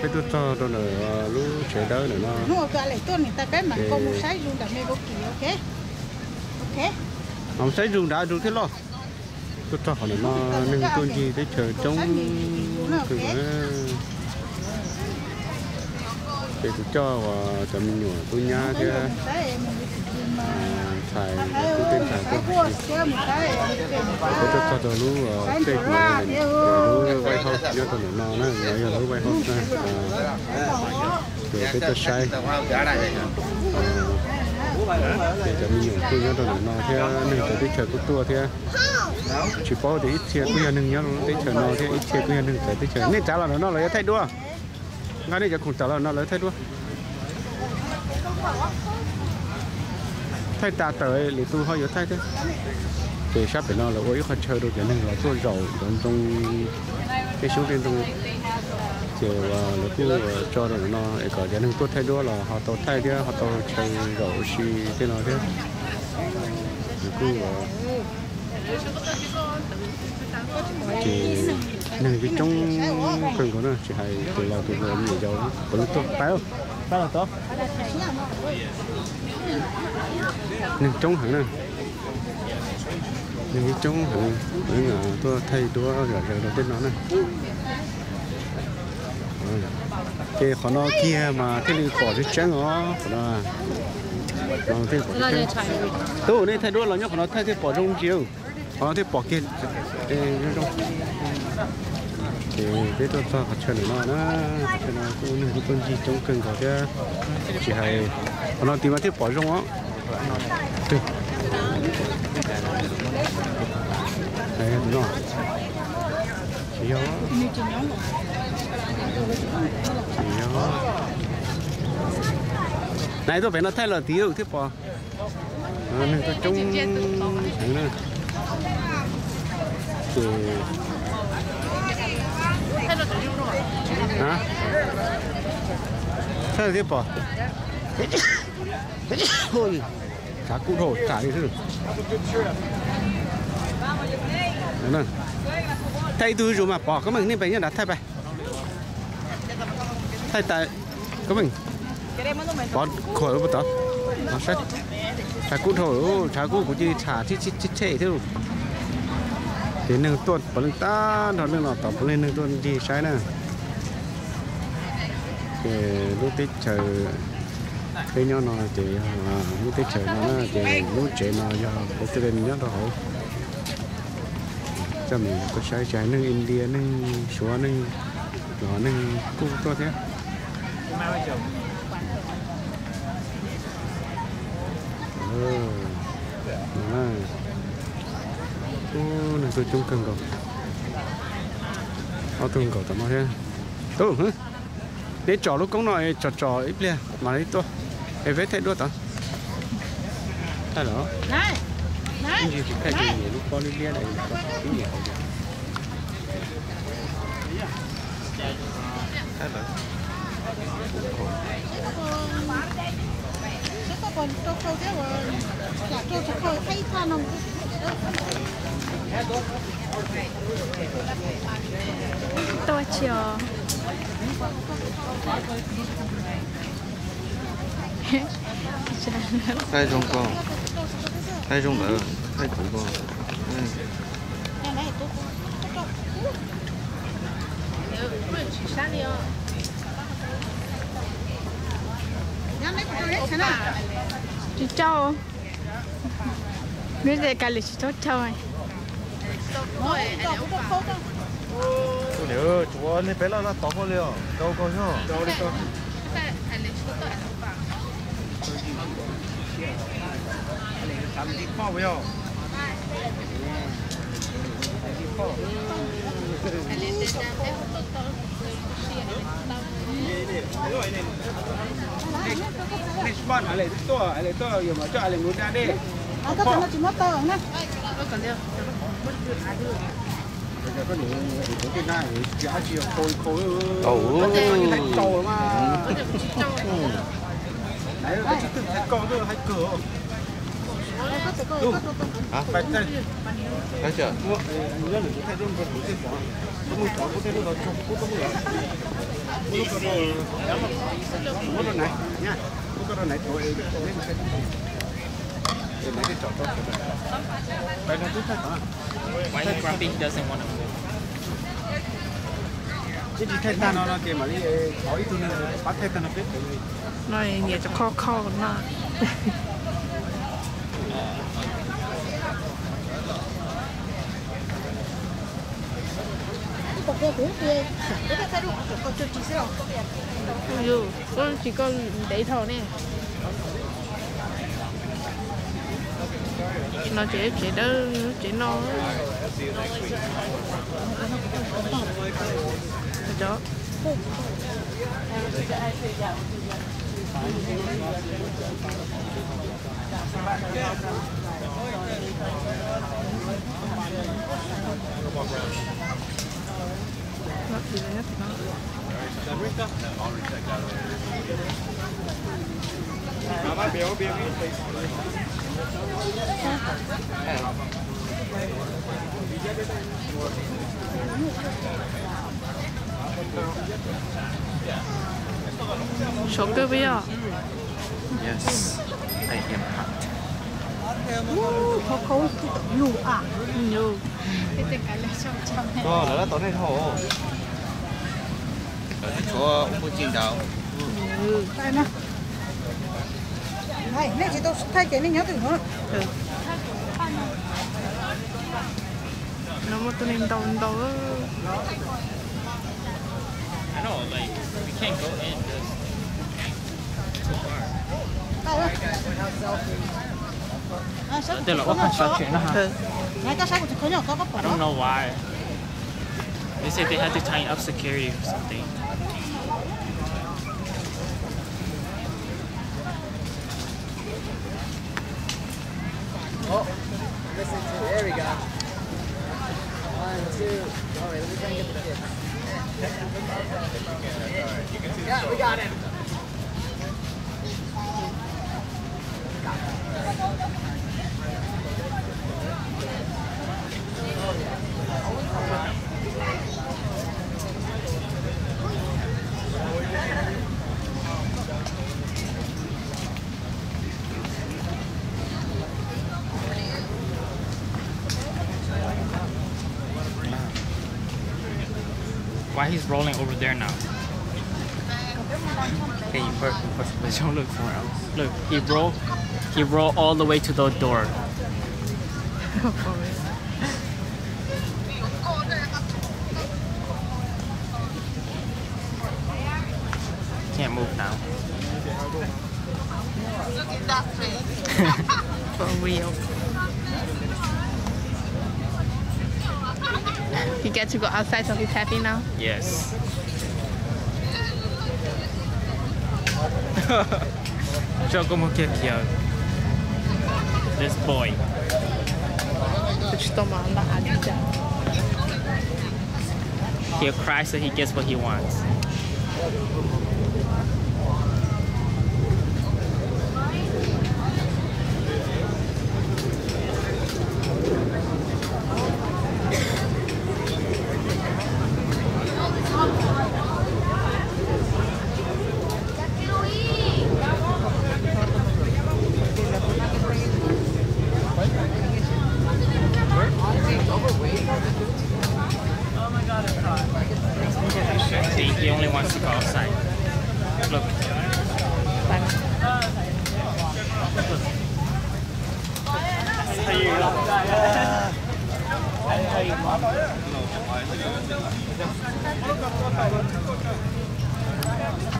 Peb tuaj txog rau ntawm lub tsev dawb ntawm no. Mus saib zoo nrad, mus saib zoo nrad, zoo thiab loj. Tuaj txog qhov ntawm no neeg tuaj ncig teb chaws coob kawg nkaus. Ces kuv coj uas cov me nyuam tub nyab thiab ntxhais tub tej ntxhais tuaj. Peb tuaj txog rau lub tej lub White House nyob rau ntawm no na, no yog lub White House na. Ces peb tuaj saib, ces cov me nyuam kuj nyob rau ntawm no thiab, neeg txawv teb chaws kuj tuaj thiab. Tsis paub tias ib txhia kuj yog neeg nyob rau lub teb chaws no thiab ib txhia kuj yog neeg txawv teb chaws. Nej tsav los ntawm no los yuav thaij duab? Nqa nej cov khoom tsav los no lawv thaij duab. Thaij tas tawm lwm tus ho yuav thaij thiab. Ces sab pem no lawv ua ib qho chaw rau cov neeg los tuaj zaum cov ntoo, tej xyoob tej ntoo. Ces lawv kuj tso rau ntawm no es kom cov neeg tuaj thaij duab los ho tau thaij thiab ho tau chaw zaum ua si tej no thiab. Kuj ces neeg coob coob kawg nkaus na, tsis hais tus laus tus hluas me nyuam yaus puav leej tuaj. Pab, pab los tod. Neeg coob heev na, neeg coob heev, tuaj thaij duab zom zaws rau tej no na. Ces qhov no kiag mas thiaj li pom tseeb tseeb os, qhov no. Tub, nej thaij duab los nyob qhov no thaij thiaj pom zoo ntsis. Qhov no thiaj pom kiag zoo zoo. Ces peb tuaj txog qhov chaw ntawm no na, qhov chaw no kuj neeg kuj tuaj ncig coob kawg nkaus thiab. Tsis hais qhov no tid mas thiaj pom zoo os. Tus no tsis yog, tsis yog. Nais tuaj pem no thaij los tid thiaj pom. Neeg tuaj coob heev na. Ces thaij thiab pom. Tshav kub dhau tsam li xwb. Thaij ib tug zuj zus mas pom, Koob Meej nej pem nyob nrad thaij pem. Thaij tas, Koob Meej, pov khuam puas tod, saib. Tshav kub dhau, tshav kub kuv cia li tsham tsheb thiab. Ces neeg tuaj puav leej tag nrho, neeg los tom puav leej neeg tuaj ncig saib na. Ces lub teb chaws peb nyob no ces yog lub teb chaws no na, ces lub tsev no yog peb tuaj nyob rau hauv. Coj mus tuaj saib, tsis hais neeg India, neeg Suav, neeg los neeg kuj tuaj thiab. Neeg tuaj coob kawg nkaus. Ob tug nkaum tom no thiab. Tub, neb tsom lub koob no es tsom tsom ib pliag mam li tuaj es peb thaij duab tod. Thaij los. Ib ntsis tsis thaij ces nyiam lub pob liab liab, ib nyiam hauv. Tuaj tsis os. Thaij zoo ko, thaij zoo ntawd, thaij kuv ko. Tsis tau, neb tias kav liam tsis tau chaw. Tsuav nej peb laj laj tod koj li os, rau koj xwb. Nej sab hais lawm tuaj, hais lawm tuaj, yuav mam coj hais lawm mus da dej. Koj niam, kuv tej na, tsis ab tsi khau khau, tau mas. Tsis twg thaij koj hais kawg. Why he grumpy? He doesn't want to move. Ces tsis thaij tag no no ces mam li thov ib tug neeg pab thaij tag no peb. No nyiam cov khoj khoj no. Yus, tsis koj ntev dhau ne. No ces tsev dawb, tsev no. Sov kawg puas yog? Yes, I am hot. Koj lawv lab tau nej dhau. Lawv tshuav ua phooj ywg nraud. Nej tsis tau thaij ces nej nyob twg no. No muaj tus neeg ntaus ntaus. Tej los ua construction no ha. I don't know why. They said they had to tighten up security or something. Oh, missing two. There we go. One, two. All right, let me try and get the kids. Yeah, we got him. Why he's rolling over there now? Hey, you first, you first, let's go look somewhere else. Look, he rolled, he rolled all the way to the door. Can't move now. For real. He get to go outside, so he's happy now. Yes. Tso koj muag kiag kiag. This boy. Kuv tsis tau mas nta av li cas. He'll cry so he gets what he wants. See, he only wants to go outside. Look. That's how you love that. That's how you love it.